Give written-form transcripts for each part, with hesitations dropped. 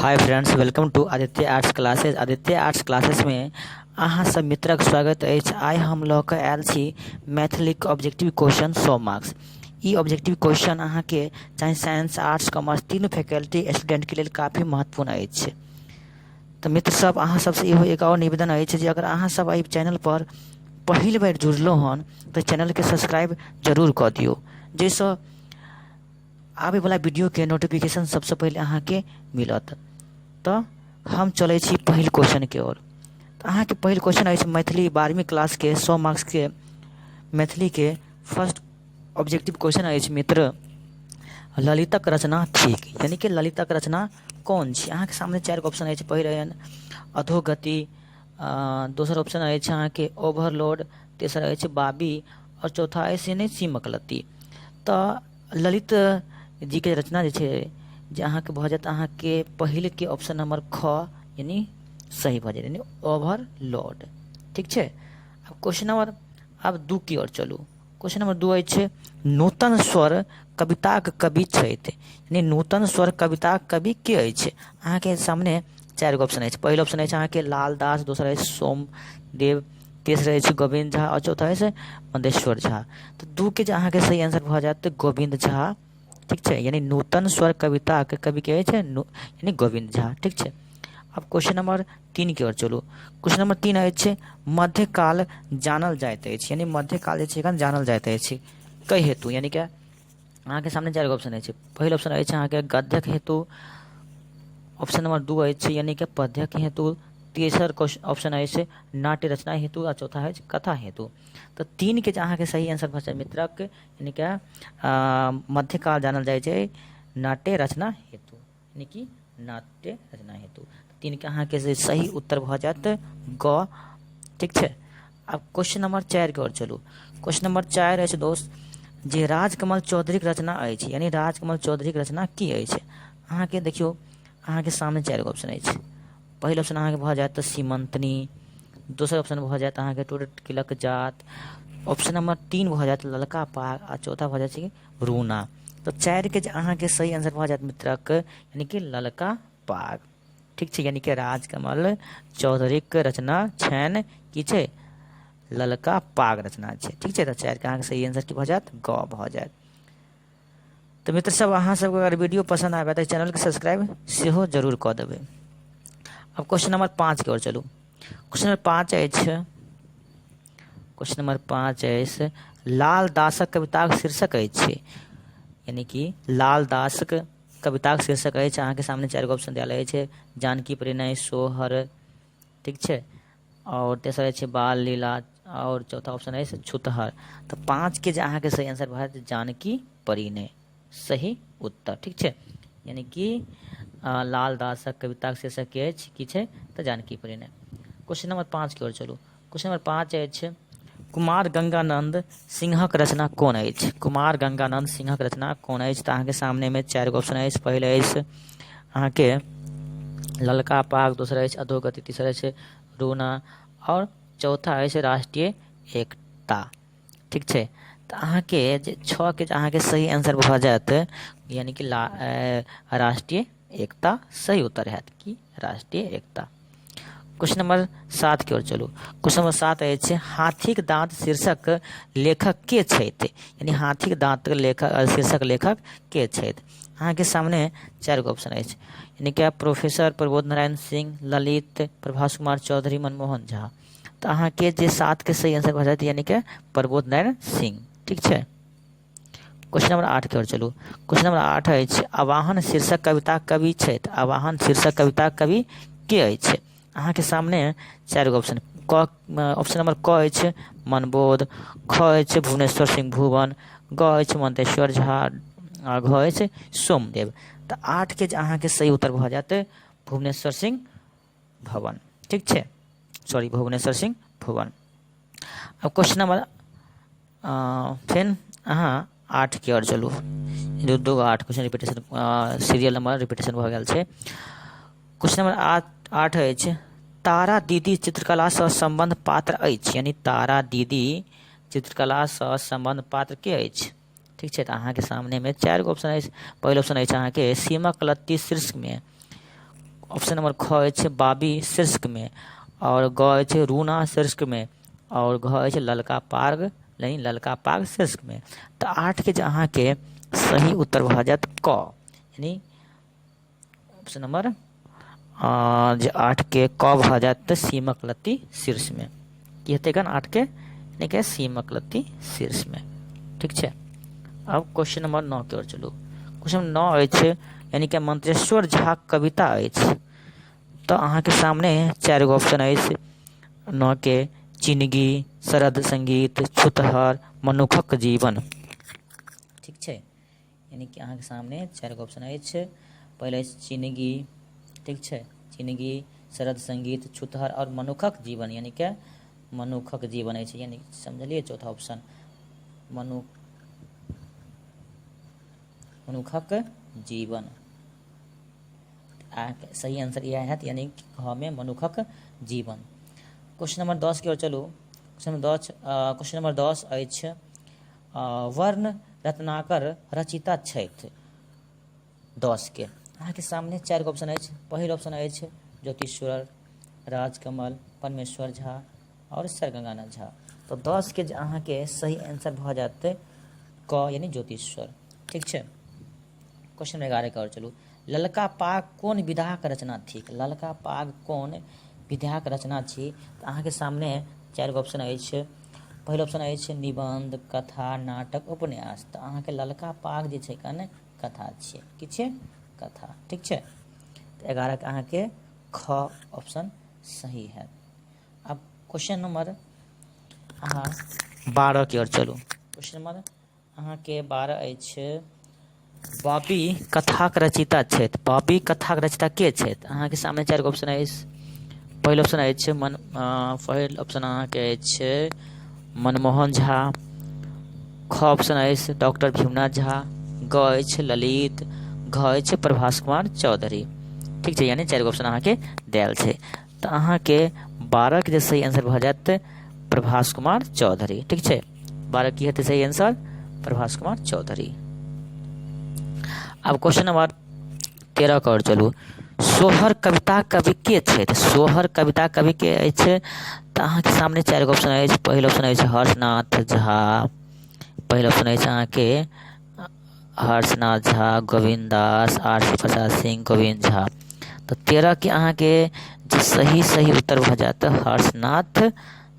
Hi friends, welcome to Aditya arts classes. Aditya arts क्लासेसमे अहाँ सब मित्रक स्वागत अछि। आइ हम लऽ कऽ आयल छी मैथिलीक ऑब्जेक्टिव क्वेश्चन 100 मार्क्स। ई ऑब्जेक्टिव क्वेश्चन अहाँके चाहे साइंस, आर्ट्स, कॉमर्स तीनू फैकल्टी स्टूडेंटके लेल काफी महत्वपूर्ण अछि। तऽ मित्र सब, अहाँ सबसँ इहो एक आओर निवेदन अछि जे अगर अहाँ सब एहि चैनल पर पहिल बेर जुड़लहुँ हन तऽ चैनलके सब्सक्राइब जरूर कऽ दियौ, जाहिसँ आबैवला वीडियोके नोटिफिकेशन सबसँ पहिले अहाँके मिलत। तऽ हम चलै छी पहिल क्वेश्चनके ओर। तऽ अहाँके पहिल क्वेश्चन अछि मैथिली 12वीं क्लासके 100 मार्क्सके मैथिलीके फर्स्ट ऑब्जेक्टिव क्वेश्चन अछि मित्र, ललितक रचना थिक, यानी कि ललितक रचना कोन छी। अहाँके सामने चारि गो ऑप्शन अछि। पहिल अधोगति, दोसर ऑप्शन अछि अहाँके ओवरलोड, तेसर अछि बाबी आओर चौथा अछि यानी सीमकलती। तऽ ललित जीके रचना जे छै जे अहाँके भऽ जायत अहाँके पहिलके ऑप्शन नंबर ख यानी सही भऽ जायत, यानी ओवरलोड। ठीक छै, आब क्वेश्चन नंबर आब 2 की ओर चलू। क्वेश्चन नंबर 2 अछि नूतन स्वर कविताक कवि छथि, यानी नूतन स्वर कविताक कवि के अछि। अहाँके सामने चारि गो ऑप्शन अछि। पहिल ऑप्शन अछि अहाँके लाल दास, दोसर अछि सोमदेव, तेसर अछि गोविन्द झा आओर चौथा अछि मन्देश्वर झा। तऽ 2 के जे अहाँके सही आंसर भऽ जायत गोविन्द झा। ठीक छै, यानी नूतन स्वर कविताके कवि के अछि यानी गोविन्द झा। ठीक छै, आब क्वेश्चन नंबर 3 के ओर चलू। क्वेश्चन नंबर 3 अछि मध्यकाल जानल जाइत अछि, यानी मध्यकाल जे छै एखन जानल जाइत अछि कई हेतु, यानी कि अहाँके सामने चारि गो ऑप्शन अछि। पहिल ऑप्शन अछि अहाँके गद्यक हेतु, ऑप्शन नंबर 2 अछि यानी कि पद्यक हेतु, तेसर ऑप्शन अछि नाट्य रचना हेतु आ चौथा अछि कथा हेतु। तऽ 3 के जे अहाँके सही आंसर भऽ जायत मित्रक, यानी कि मध्यकाल जानल जाइ छै नाट्य रचना हेतु, यानी कि नाट्य रचना हेतु। 3 के अहाँके जे सही उत्तर भऽ जायत ग। ठीक छै, आब क्वेश्चन नंबर 4 के ओर चलू। क्वेश्चन नंबर 4 अछि दोस्त जे राजकमल चौधरीक रचना अछि, यानी राजकमल चौधरीक रचना की अछि। अहाँके देखियौ अहाँके सामने 4 गो ऑप्शन अछि। पहिल ऑप्शन अहाँके भऽ जायत सीमंतनी, दोसर ऑप्शन भऽ जायत अहाँके टूटत किलक जात, ऑप्शन नंबर 3 भऽ जायत ललका पाग आ चौथा भऽ जाइ छै रूना। तऽ 4 के जे अहाँके सही आंसर भऽ जायत मित्रक यानी कि ललका पाग। ठीक छै, यानी कि राजकमल चौधरीक रचना छनि की छै ललका पाग रचना छै। ठीक छै, तऽ 4 के अहाँके सही आंसर की भऽ जायत ग भऽ जायत। तऽ मित्र सब, अहाँ सबके अगर वीडियो पसन्द आबे तऽ चैनलके सब्सक्राइब सेहो जरूर कऽ देबै। आब क्वेश्चन नंबर 5 के ओर चलू। क्वेश्चन नंबर 5 अछि, क्वेश्चन नंबर 5 अछि लाल दासक कविताक शीर्षक अछि, यानी कि लाल दासक कविताक शीर्षक अछि। अहाँके सामने 4 गो ऑप्शन देल अछि, जानकी परिणय, सोहर, ठीक छै, आओर तेसर अछि बाल लीला, आओर चौथा ऑप्शन अछि छुतहर। तऽ 5 के जे अहाँके सही आंसर भऽ जायत जानकी परिणय सही उत्तर। ठीक छै, यानी कि लाल दासक कविताक शीर्षक की अछि की छै तऽ जानकी परिणय। क्वेश्चन नंबर 5 के ओर चलू। क्वेश्चन नंबर 5 अछि कुमार गंगानंद सिंहक रचना कोन अछि। कुमार गंगानंद सिंहक रचना कोन अछि। तऽ अहाँके सामनेमे 4 गो ऑप्शन अछि। पहिल अछि अहाँके ललका पाग, दोसर अछि अधोगति, तेसर अछि रूना आओर चौथा अछि राष्ट्रीय एकता। ठीक छै, तऽ अहाँके जे 6 के अहाँके सही आंसर भऽ जायत यानी कि राष्ट्रीय एकता सही उत्तर हैत कि राष्ट्रीय एकता। क्वेश्चन नंबर 7 के ओर चलू। क्वेश्चन नंबर 7 अछि हाथीक दाँत शीर्षक लेखक के छथि, यानी हाथीक दाँत लेखक शीर्षक लेखक के छथि। अहाँके सामने 4 गो ऑप्शन अछि, यानी कि प्रोफेसर प्रबोध नारायण सिंह, ललित, प्रभास कुमार चौधरी, मनमोहन झा। तऽ अहाँके जे 7 के सही आंसर भऽ जायत यानी कि प्रबोध नारायण सिंह। ठीक छै, क्वेश्चन नंबर 8 के ओर चलू। क्वेश्चन नंबर 8 अछि आवाहन शीर्षक कविता कवि छथि। आवाहन शीर्षक कविता कवि के अछि। अहाँके सामने 4 गो ऑप्शन, क ऑप्शन नंबर क अछि मनबोध, ख अछि भुवनेश्वर सिंह भुवन, ग अछि मंतेश्वर झा आ घ अछि सोमदेव। तऽ 8 के जे अहाँके सही उत्तर भऽ जायत भुवनेश्वर सिंह भवन। ठीक छै, सॉरी भुवनेश्वर सिंह भुवन। आब क्वेश्चन नंबर फेर अहाँ 8 के ओर चलू। 2 2 8 question repetition, serial number repetition भऽ गेल छै। क्वेश्चन नंबर 8 अछि तारा दीदी चित्रकलासँ सम्बन्ध पात्र अछि, यानी तारा दीदी चित्रकलासँ सम्बन्ध पात्र के अछि। ठीक छै, तऽ अहाँके सामनेमे 4 गो ऑप्शन अछि। पहिल ऑप्शन अछि अहाँके सीमक लत्ती शीर्षकमे ऑप्शन नंबर ख अछि बाबी शीर्षकमे, आओर ग अछि रूना शीर्षकमे, आओर घ अछि ललका पाग, यानी ललका पाग शीर्षकमे। तऽ 8के जे अहाँके सही उत्तर भऽ जायत क, यानी ऑप्शन नंबर जे 8के क भऽ जायत तऽ सीमक लत्ती शीर्षमे। की हेतै एखन 8के? यानी कि सीमक लत्ती शीर्षमे। ठीक छै, आब क्वेश्चन नंबर 9 के ओर चलू। क्वेश्चन नंबर 9 अछि यानी कि मंत्रेश्वर झा कविता अछि। तऽ अहाँके सामने 4 गो ऑप्शन अछि। 9 के चिनगी, शरद संगीत, छुतहर, मनुखक जीवन। ठीक छै, यानी कि अहाँके सामने 4 गो ऑप्शन अछि। पहिले अछि चिनगी, ठीक छै, चिनगी, शरद संगीत, छुतहर आओर मनुखक जीवन, यानी कि मनुखक जीवन अछि, यानी समझलियै चौथा ऑप्शन मनुखक जीवन। अहाँके सही आंसर इएह हैत, यानी घ मे मनुखक जीवन। क्वेश्चन नंबर 10 के ओर चलू। क्वेश्चन नंबर 10 अछि वर्ण रत्नाकर रचिता छथि। 10 के अहाँके सामने 4 गो ऑप्शन अछि। पहिल ऑप्शन अछि ज्योतिश्वर, राजकमल, परमेश्वर झा आओर सर गंगानाथ झा। तऽ 10 के जे अहाँके सही आंसर भऽ जायत क, यानी ज्योतिश्वर। ठीक छै, क्वेश्चन 11 के और चलू। ललका पाग कोन विधाक रचना थिक? ललका पाग कोन विधाक रचना छी? तऽ अहाँके सामने 4 गो ऑप्शन अछि। पहिल ऑप्शन अछि निबंध, कथा, नाटक, उपन्यास। तऽ अहाँके ललका पाग जे छै कने कथा छियै। की छियै? कथा। ठीक छै, तऽ 11 के अहाँके ख ऑप्शन सही हैत। आब क्वेश्चन नंबर अहाँ 12 के ओर चलू। क्वेश्चन नंबर अहाँके 12 अछि बॉबी कथाक रचयिता छथि। बॉबी कथाक रचयिता के छथि? अहाँके सामने 4 गो ऑप्शन अछि। पहिल ऑप्शन अछि मन पहिल ऑप्शन अहाँके अछि मनमोहन झा, ख ऑप्शन अछि डॉक्टर भीमनाथ झा, ग अछि ललित, घ अछि प्रभास कुमार चौधरी। ठीक छै, यानी 4 गो ऑप्शन अहाँके देल छै। तऽ अहाँके 12 के जे सही आंसर भऽ जायत प्रभास कुमार चौधरी। ठीक छै, 12 की हेतै सही आंसर? प्रभास कुमार चौधरी। आब क्वेश्चन नंबर 13 के ओर चलू। सोहर कविता कवि के छथि? सोहर कविता कवि के अछि? तऽ अहाँके सामने 4 गो ऑप्शन अछि। पहिल ऑप्शन अछि हर्षनाथ झा, पहिल ऑप्शन अछि अहाँके हर्षनाथ झा, गोविन्द दास, आर सी प्रसाद सिंह, गोविन्द झा। तऽ 13 के अहाँके जे सही सही उत्तर भऽ जायत हर्षनाथ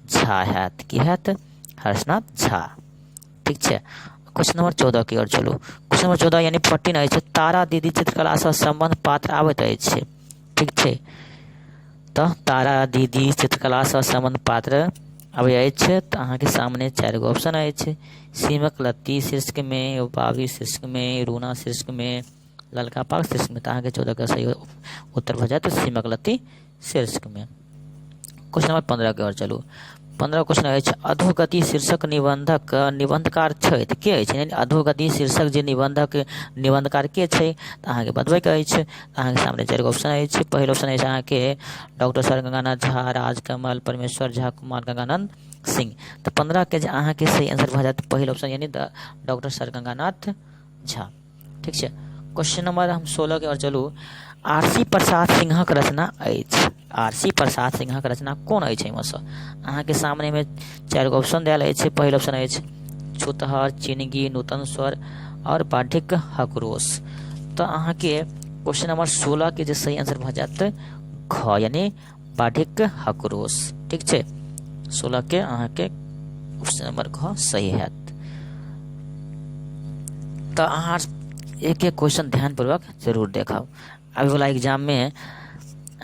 झा हैत। की हैत? हर्षनाथ झा। ठीक छै, क्वेश्चन नंबर 14 की ओर चलू। क्वेश्चन नंबर 14 यानी 14 अछि तारा दीदी चित्रकलासँ सम्बन्ध पात्र आबैत अछि। ठीक छै, तऽ तारा दीदी चित्रकलासँ सम्बन्ध पात्र आबै अछि। तऽ अहाँके सामने 4 गो ऑप्शन अछि। सीमक लत्ती शीर्षकमे, बाबी शीर्षकमे, रूना शीर्षकमे, ललका पाग शीर्षकमे। तऽ अहाँके 14 के सही उत्तर भऽ जायत सीमक लत्ती शीर्षकमे। क्वेश्चन नंबर 15 के ओर चलू। 15 क्वेश्चन अछि अधोगति शीर्षक निबंधक निबंधकार छथि के अछि? यानी अधोगति शीर्षक जे निबंधक निबंधकार के छै, तऽ अहाँके बतबैके अछि। अहाँके सामने 4 गो ऑप्शन अछि। पहिल ऑप्शन अछि अहाँके डॉक्टर सर गंगानाथ झा, राजकमल, परमेश्वर झा, कुमार गंगानंद सिंह। तऽ 15 के जे अहाँके सही आंसर भऽ जायत पहिल ऑप्शन, यानी डॉक्टर सर गंगानाथ झा। ठीक छै, क्वेश्चन नंबर हम 16 के ओर चलू। आर सी प्रसाद सिंहक रचना अछि। आर सी प्रसाद सिंहक रचना कोन अछि? एहिमेसँ अहाँके सामनेमे 4 गो ऑप्शन देल अछि। पहिल ऑप्शन अछि छुतहर, चिनगी, नूतन स्वर आओर बाढ़िक हकरोश। तऽ अहाँके क्वेश्चन नंबर 16 के जे सही आंसर भऽ जायत घ, यानी बाढ़िक हकरोश। ठीक छै, 16 के अहाँके ऑप्शन नंबर घ सही हैत। तऽ अहाँ एक एक क्वेश्चन ध्यानपूर्वक जरूर देखब। आबैवला एग्जाममे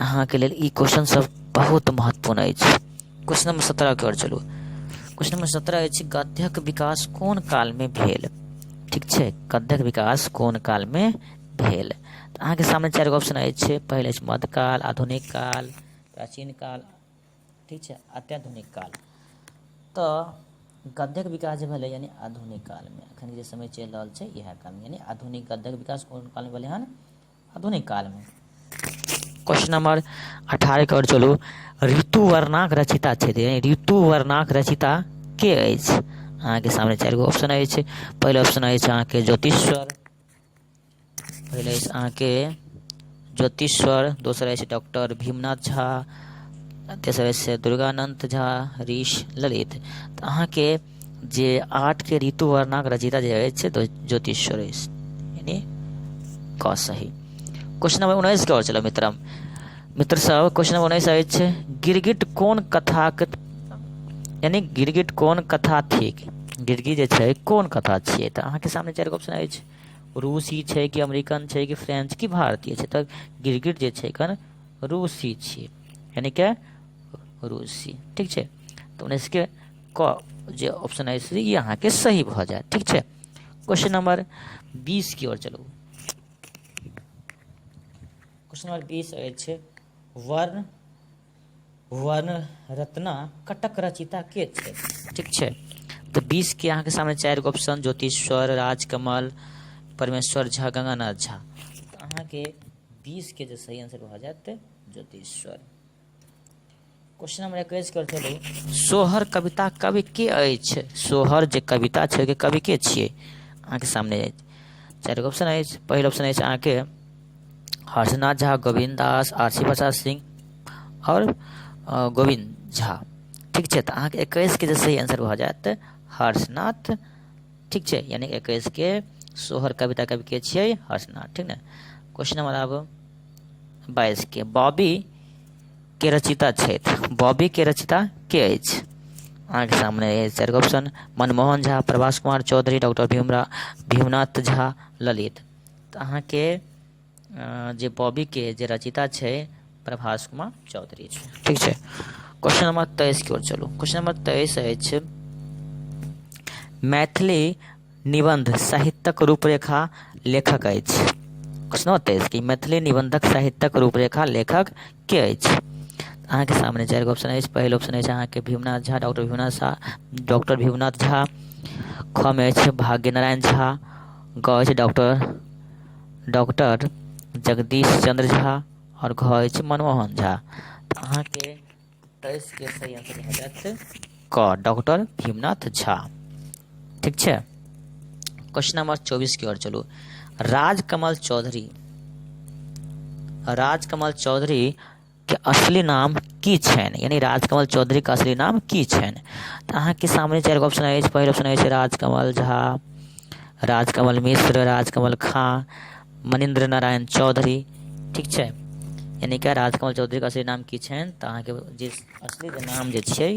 अहाँके लेल ई क्वेश्चन सब बहुत महत्वपूर्ण अछि। क्वेश्चन नंबर 17 के ओर चलू। क्वेश्चन नंबर 17 अछि गद्यक विकास कोन कालमे भेल? ठीक छै, गद्यक विकास कोन कालमे भेल? तऽ अहाँके सामने 4 गो ऑप्शन अछि। पहिल अछि मध्यकाल, आधुनिक काल, प्राचीन काल, ठीक छै, अत्याधुनिक काल। तऽ गद्यक विकास जे भेलै यानी आधुनिक कालमे, एखन जे समय चलि रहल छै इएह कालमे, यानी आधुनिक गद्यक विकास कोन कालमे भेलै हन? आधुनिक कालमे। क्वेश्चन नंबर 18 के ओर चलू। ऋतुवर्णाक रचयिता छथि, यानी ऋतुवर्णाक रचयिता के अछि? अहाँके सामने 4 गो ऑप्शन अछि। पहिल ऑप्शन अछि अहाँके ज्योतिश्वर, पहिल अछि अहाँके ज्योतिश्वर, दोसर अछि डॉक्टर भीमनाथ झा, तेसर अछि दुर्गानंद झा, ऋष ललित। तऽ अहाँके जे आठके ऋतुवर्णाक रचयिता जे अछि ज्योतिश्वर अछि, यानी क सही। क्वेश्चन नंबर 19 के ओर चलो मित्र। मित्र सब, क्वेश्चन नंबर 19 अछि गिरगिट कोन कथाक, यानी गिरगिट कोन कथा थिक? गिरगिट जे छै कोन कथा छियै? तऽ अहाँके सामने चारि गो ऑप्शन अछि, रूसी छै कि अमेरिकन छै कि फ्रेंच कि भारतीय छै। तऽ गिरगिट जे छै एखन रूसी छियै, यानी कि रूसी। ठीक छै, तऽ 19 के क जे ऑप्शन अछि ई अहाँके सही भऽ जायत। ठीक छै, क्वेश्चन नंबर 20 की ओर चलू। क्वेश्चन नंबर 20 अछि वर्ण वर्ण रत्ना कटक रचिता के छै? ठीक छै, तऽ 20 के अहाँके सामने चारि गो ऑप्शन, ज्योतिश्वर, राजकमल, परमेश्वर झा, गंगानाथ झा। तऽ अहाँके 20 के जे सही आंसर भऽ जायत ज्योतिश्वर। क्वेश्चन नंबर 21 कर चलू। सोहर कविता कवि के अछि? सोहर जे कविता छै के कवि के छियै? अहाँके सामने अछि चारि गो ऑप्शन अछि। पहिल ऑप्शन अछि अहाँके हर्षनाथ झा, गोविन्द दास, आरसी प्रसाद सिंह आओर गोविन्द झा। ठीक छै, तऽ अहाँके 21 के जे सही आंसर भऽ जायत हर्षनाथ। ठीक छै, यानी 21 के सोहर कविता कवि के छियै हर्षनाथ। ठीक ने, क्वेश्चन नंबर आब 22 के बॉबी के रचयिता छथि। बॉबी के रचयिता के अछि? अहाँके सामने अछि चारि गो ऑप्शन, मनमोहन झा, प्रभास कुमार चौधरी, डॉक्टर भीमनाथ झा, ललित। तऽ अहाँके जे बॉबीके जे रचयिता छै प्रभास कुमार चौधरी छै। ठीक छै, क्वेश्चन नंबर 23 की ओर चलू। क्वेश्चन नंबर 23 अछि मैथिली निबंध साहित्यक रूपरेखा लेखक अछि। क्वेश्चन नंबर 23 की मैथिली निबंधक साहित्यक रूपरेखा लेखक के अछि? अहाँके सामने चारि गो ऑप्शन अछि। पहिल ऑप्शन अछि अहाँके भीमनाथ झा, डॉक्टर भीमनाथ झा, डॉक्टर भीमनाथ झा, ख मे अछि भाग्यनारायण झा, ग अछि डॉक्टर जगदीश चंद्र झा आओर घ अछि मनमोहन झा। तऽ अहाँके 23 के सही आंसर भऽ जायत क डॉक्टर भीमनाथ झा। ठीक छै, क्वेश्चन नंबर 24 की ओर चलू। राजकमल चौधरी, राजकमल चौधरी के असली नाम की छनि? यानी राजकमल चौधरी के असली नाम की छनि? तऽ अहाँके सामने चारि गो ऑप्शन अछि। पहिल ऑप्शन अछि राजकमल झा, राजकमल मिश्र, राजकमल खां, मनिन्द्र नारायण चौधरी। ठीक छै, यानी कि राजकमल चौधरी के असली नाम की छनि? तऽ अहाँके जे असली जे नाम जे छै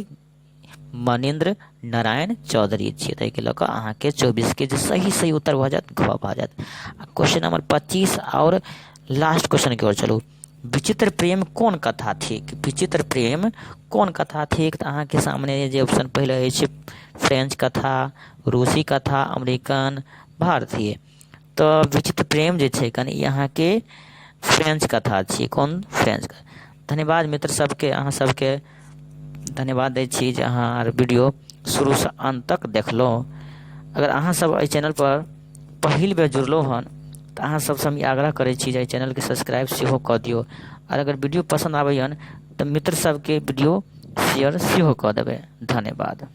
मनिन्द्र नारायण चौधरी छियै। ताहिके लऽ कऽ अहाँके 24 के जे सही सही उत्तर भऽ जायत घ भऽ जायत। आ क्वेश्चन नंबर 25 आओर लास्ट क्वेश्चन के ओर चलू। विचित्र प्रेम कोन कथा थिक? विचित्र प्रेम कोन कथा थिक? तऽ अहाँके सामने जे ऑप्शन पहिले अछि फ्रेंच कथा, रूसी कथा, अमेरिकन, भारतीय। तऽ विचित्र प्रेम जे छै कनि ई अहाँके फ्रेंच कथा छियै। कोन? फ्रेंच। धन्यवाद मित्र सबके, अहाँ सबके धन्यवाद दै छी जे अहाँ आर वीडियो शुरूसँ अन्त तक देखलहुँ। अगर अहाँ सब एहि चैनल पर पहिल बेर जुड़लहुँ हन तऽ अहाँ सबसँ हम ई आग्रह करै छी जे एहि चैनलके सब्सक्राइब सेहो कऽ दियौ। आओर अगर वीडियो पसन्द आबैए तऽ मित्र सबके वीडियो शेयर सेहो कऽ देबै। धन्यवाद।